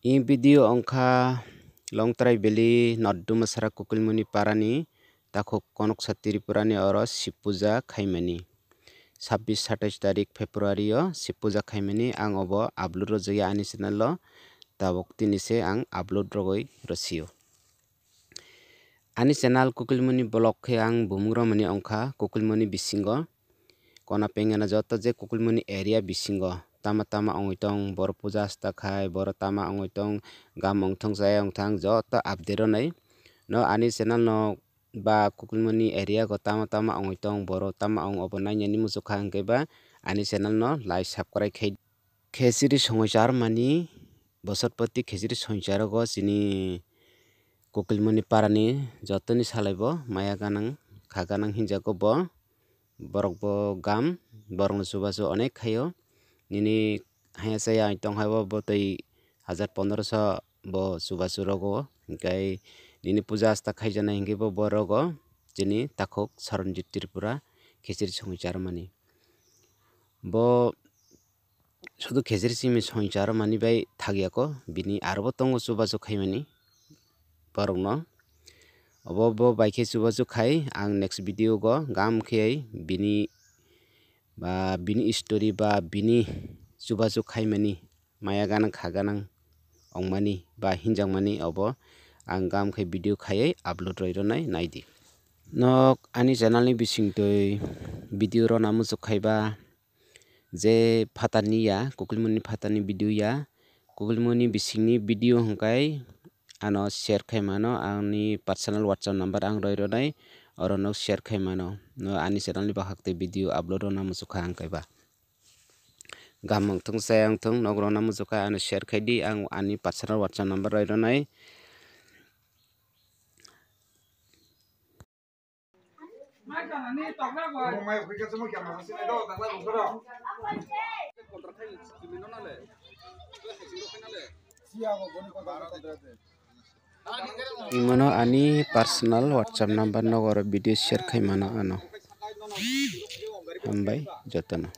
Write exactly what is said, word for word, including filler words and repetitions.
I video wngkha Longtrai Valley North Dumasara Kukulmuni parani takhuk Konoksa Tripurani oro Shib Puja khaimani. Sabbish satais tarik February o Shib Puja khaimani, ang obo upload rwjakya ani channel o, tabuk tini se ang upload rwgwi rwsio. Ani channel Kukulmuni vlog khe ang bumung romani wngkha Kukulmuni bisingo. Kona pengena joto je Kukulmuni area bisingo tama tama wngwi tong, boro puja asta khai, boro tama wngwi tong, gam wngthong chaya wngthang joto update rwnai. No ani channel no ba Kukulmuni area go tama tama wngwi tong, boro tama wng obo nainani muchukha hwnkhe ba ani channel no like subscribe khai. Khechiri songwi charmani, bosotpoti khechiri songwi charogo chini Kukulmuni parani jotoni salaibo maya ganang, kha ganang hinjago bo. Borok bo gam, borokno chubachu onek khaio. Nini haya chaya tong hai bo, bo twi hajar pondroso bo chubachu rogo. Hinkhe nini puja asta khaijaknai hinkhe bo, bo rogo chini takhuk Saranjit Tripura khechiri songwi charmani. Bo sudu khechiri simi songwi charmani bai thakyako, bini arobo tongo chubachu khaimani borokno. Obo bo bai khe chubachu khai, ang next video go gam khe bini, ba bini story ba bini chubachu khaimani maya ganang kha ganang wngmani ba hinjakmani obo ang gam khe video khaiwi upload rwi rwnai naidi. Nok ani channel ni bisingtwi video rwna muchuk khai ba, je phatarni ya, Kukulmuni phatarni video ya, Kukulmuni bisingni video hwnkhe ano share khai mano, ani personal WhatsApp number ang roi rwnai, oro no share khai mano. No ani channel ni bakhak tei video upload rwna muchukha ang kaiba. Gam wngthung chaya wngthung, nok rwna muchukha ano share khai di, ang ani personal WhatsApp number roi rwnai. Imono ani personal WhatsApp number, nogoro video share khai mano ano. Hambai jotono.